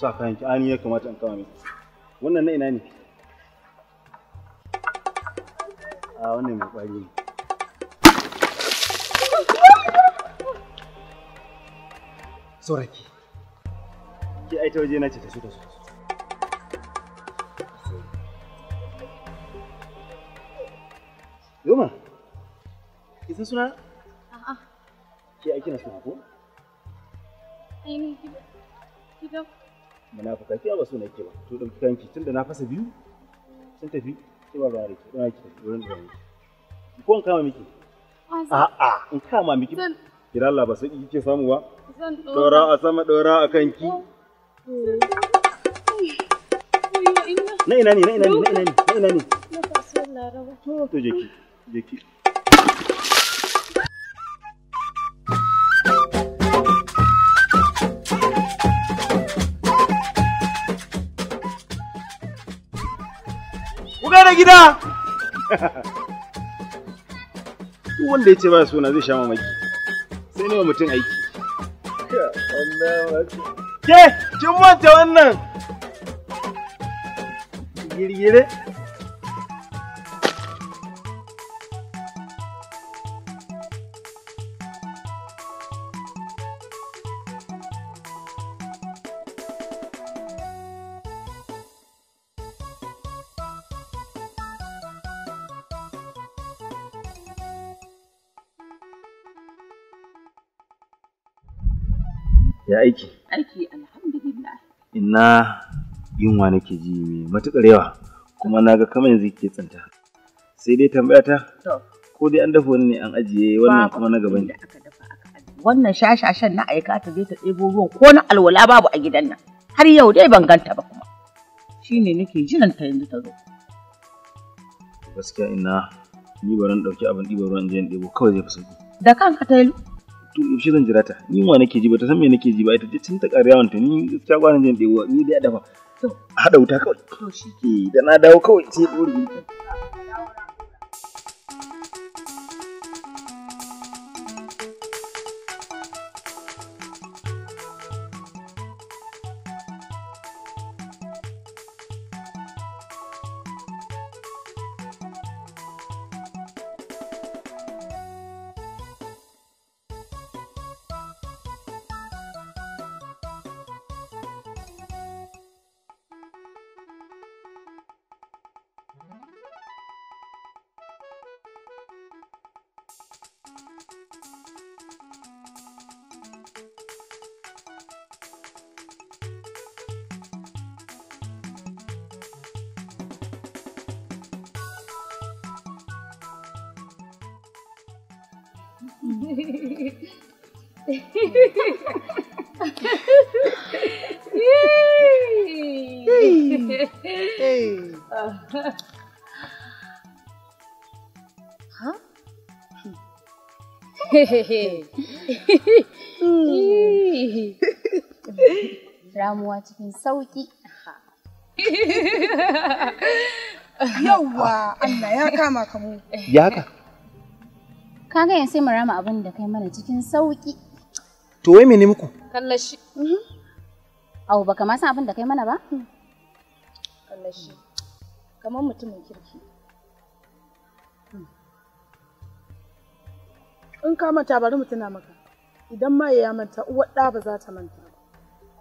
Sa kayan ki ani ya kamata in kama miki. Wannan na ina ne? A wannan mai kwari ne. Sauraki. Ki ai ta waje na ce ta su ta su. Yoma. Ki san suna? A'a. Ki ai kina so ko? Ai ni gidan. Munafuka ki ba so nake ba. To dauki kanki tunda na fasa biyu sun tafi sai ba ruwa da ke. Don ki tafi wurin da ki. Ko in kama miki? A'a, in kama miki. Kira Allah ba sai kike samu ba. Dora a sama dora a kanki. Na ina ne na ina ne na ina ne na ina ne. Na kasuwar Laraba. To je ki je ki. Ku da gida. Duk wanda ya ce ba suna zai sha mamaki. Sai ne wa mutum aiki. Ke, kin manta wannan? Girgire. Ya aiki? Aiki alhamdulillah. Ina yunwa nake ji mai matuƙar yawa kuma na ga kamar yanzu ke tsinta. Sai dai tambaya ta ko dai an dafa wani ne an ajiye wannan kuma na gaban ne. Wannan shashashan na aika ta je ta ɗebo ruwan ko na alwala babu a gidan nan. Har yau dai ban ganta ba kuma. Shine nake jiran ta yanzu ta zo. Gaskiya ina ni baran ɗauki abin ɗiban ruwan je in ɗebo kawai zai fi sauƙi. Da kanka ta yi. To yaushe zan jira ta? Ni wa nake ji ba ta san me nake ji ba ita tun ta ƙara yawon ta ni gaskiya gwanin jin ɗebo ni dai a dafa. To a haɗa wuta kawai. To shi ke da na dawo kawai sai ɗora girki. Ha? Ramuwa cikin sauƙi. Yawwa, Allah ya kama ka mu. Ya haka? Kaga yanzu sai mu rama abin da kai mana cikin sauƙi. To wai mene muku? Kallashi. Au baka ma san abin da kai mana ba? Kallashi. Kamar mutumin kirki. In ka manta bari mu tuna maka. Idan ma ya manta uwar ɗa ba za ta manta ba.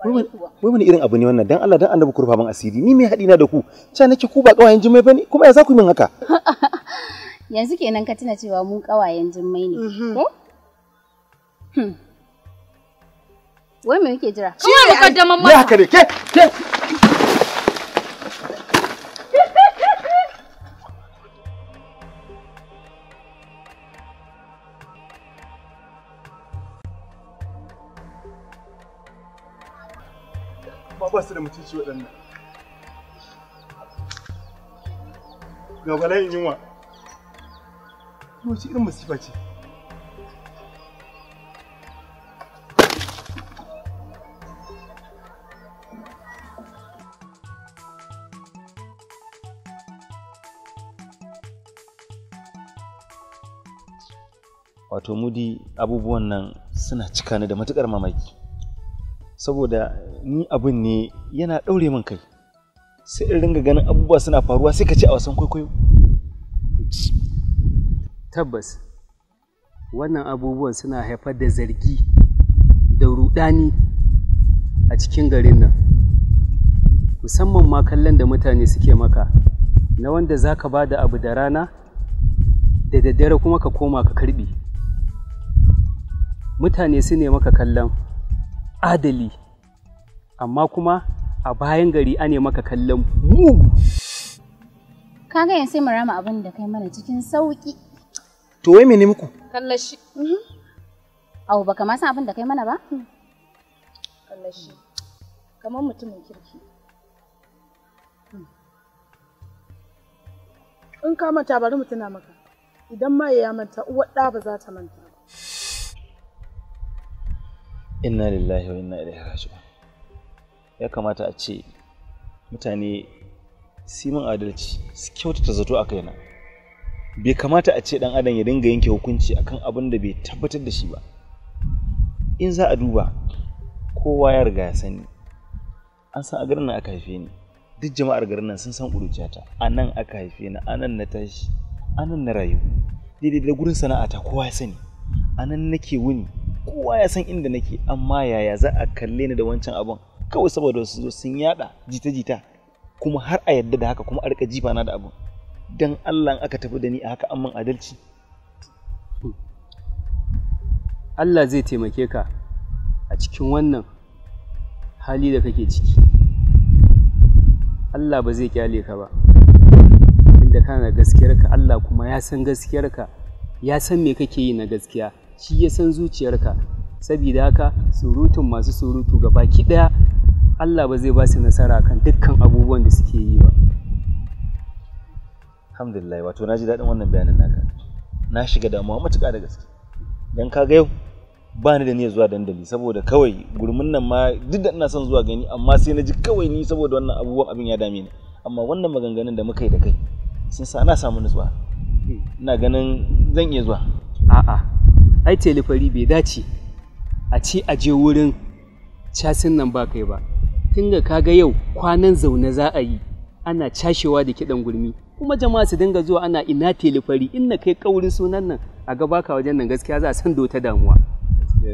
Wai wani irin abu ne wannan? Dan Allah dan Annabi ku rufa min asiri. Ni me haɗi na da ku? Ca nake ku ba ƙawayen Jummai bane? Kuma ya za ku min haka? Yanzu kenan ka tuna cewa mu ƙawayen Jummai ne, ko? Wai me muke jira? Shi ne mukaddaman masa. Ya haka ne ke ke. Ba su da mutunci waɗannan. Ga bala'in yunwa. Wace irin masifa ce? Wato Mudi, abubuwan nan suna cika ni da matukar mamaki. Saboda ni abin ne yana ɗaure min kai. Sai in ringa ganin abubuwa suna faruwa sai ka ce a wasan kwaikwayo. Tabbas, wannan abubuwan suna haifar da zargi da rudani a cikin garin nan. Musamman ma kallon da mutane suke maka, na wanda za ka ba da abu da rana, da daddare kuma ka koma ka karɓe. Mutane su ne maka kallon adali, amma kuma a bayan gari ane maka kallon mugu. Kaga yanzu sai mu rama abin da kai mana cikin sauki. To wai mene muku? Kallashi. Au baka ma san abin da kai mana ba? Kallashi. Kamar mutumin kirki. In ka manta bari mu tuna maka. Idan ma ya manta uwar ɗa ba za ta manta ba. Inna lillahi wa inna ilaihi raji'un. Ya kamata a ce mutane su yi min adalci, su kyautata zato a kaina. Bai kamata a ce ɗan adam ya dinga yanke hukunci akan abin da bai tabbatar da shi ba. In za a duba, kowa ya riga ya sani. An san a garin nan aka haife ni. Duk jama'ar garin nan sun san ƙuruciyata. A nan aka haife ni, a nan na tashi, a nan na rayu. Daidai da gurin sana'ata kowa ya sani. A nan nake wuni, kowa ya san inda nake, amma yaya za a kalle ni da wancan abun? Kawai saboda wasu zo sun yada jita-jita kuma har a yadda da haka kuma a rika jifa na da abun. Dan Allah in aka tafi da ni a haka an min adalci. Allah zai taimake ka a cikin wannan hali da kake ciki. Allah ba zai kyale ka ba. Inda kana da gaskiyarka, Allah kuma ya san gaskiyarka, ya san me kake yi na gaskiya, shi ya san zuciyarka. Sabida haka surutun masu surutu ga baki ɗaya Allah ba zai ba su nasara kan dukkan abubuwan da suke yi ba. Alhamdulillah, wato na ji daɗin wannan bayanin naka. Na shiga damuwa matuƙa da gaske. Dan kaga yau ba ni da niyyar zuwa dandali saboda kawai gurmin nan ma duk da ina son zuwa gani amma sai na ji kawai ni saboda wannan abubuwan abin ya dame ni. Amma wannan maganganun da muka yi da kai sun sa na samu nutsuwa. Ina ganin zan iya zuwa. A'a, ai telefari bai dace a ce a je wurin casin nan ba kai ba. Tunda kaga yau kwanan zaune za a yi ana cashewa da kiɗan gurmi kuma jama'a su dinga zuwa ana ina telefari in na kai kaurin sunan nan a gaba ka wajen nan gaskiya za a san ta damuwa.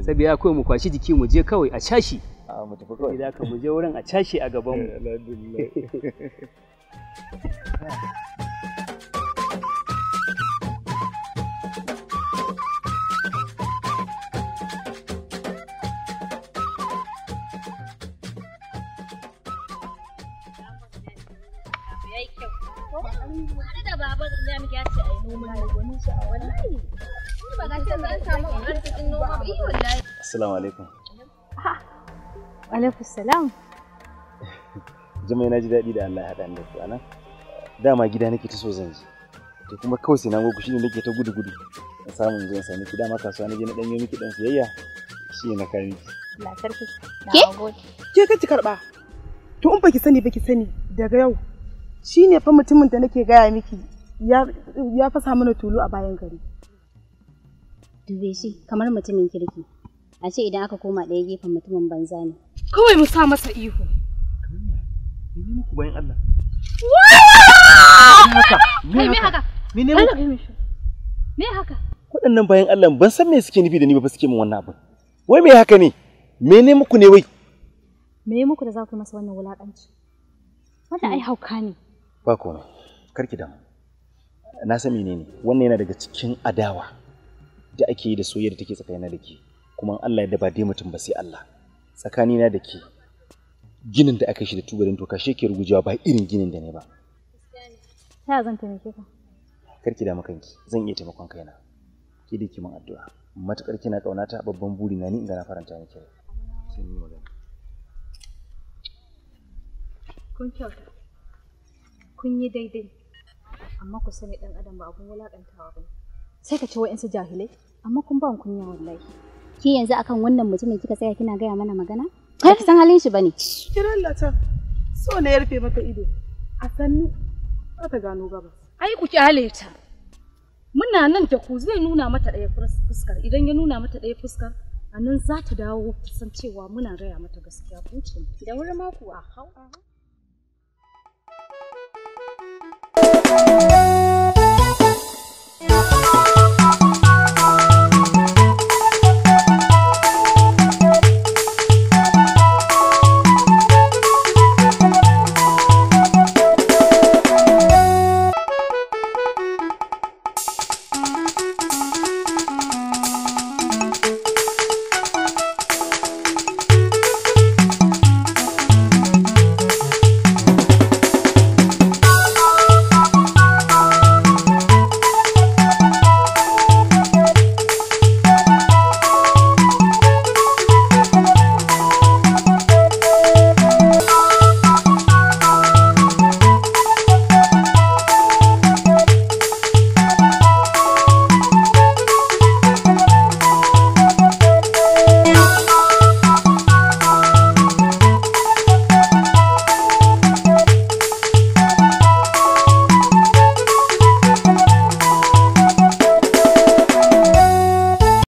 Saboda akwai mu kwashi jiki mu je kawai a cashi. A'a mu tafi kawai. Saboda haka mu je wurin a cashe a gaban mu. Alhamdulillah. Assalamu alaikum. Alaikum salam. Jumai na ji daɗi da Allah ya haɗa ni da ku anan. Dama gida nake ta so zan je. To kuma kawai sai na gogo shine nake ta gudu gudu. Na samu in zo in sami ki, dama kasuwa na je na ɗan yo miki ɗan siyayya. Shi ne na kawo miki. Allah sarki. Ke? Ke ka ki karɓa. To in baki sani baki sani daga yau shine fa mutumin da nake gaya miki ya fasa mana tulu a bayan gari. Dube shi kamar mutumin kirki. A ce idan aka koma ɗaya gefen mutumin banza ne. Kawai mu sa masa ihu. Mene muku bayan Allah? Kai me haka? Mene Allah muku? kai mishi. Me haka? Waɗannan bayan Allah ban san me suke nufi da ni ba fa suke min wannan abin. Wai me haka ne? Mene muku ne wai? Me muku da za ku yi masa wannan wulakanci? Wannan ai hauka ne. Ba komai. Kar ki damu. Na san menene. Wannan yana daga cikin adawa da ake yi da soyayya da take tsakanina da ke. Kuma in Allah ya da ba dai mutum ba sai Allah. Tsakanina da ke ginin da aka yi shi da tubalin toka shi ke rugujewa ba irin ginin da ne ba. Ta yaya zan taimake ka? Kar ki damu kanki, zan iya taimakon kaina. Ki dai ki min addu'a. Matukar kina kaunata babban buri na ni in ga na faranta miki rai. Sai mun yi magana. Kun kyauta. Kun yi daidai. Amma ku sani ɗan adam ba abun wulakantawa ba ne. Sai ka ce wa'insu jahilai, amma kun ba kunya wallahi. Ki yanzu akan wannan mutumin kika tsaya kina gaya mana magana? Ba ki san halin shi bane. Kira Allah can. So ne ya rufe mata ido. A sannu za ta gano gabas. Ai ku kyale ta. Muna nan da ku zai nuna mata ɗaya fuskar. Idan ya nuna mata ɗaya fuskar, a nan za ta dawo ta san cewa muna gaya mata gaskiya ko ce. Da wuri ma kuwa. Hau.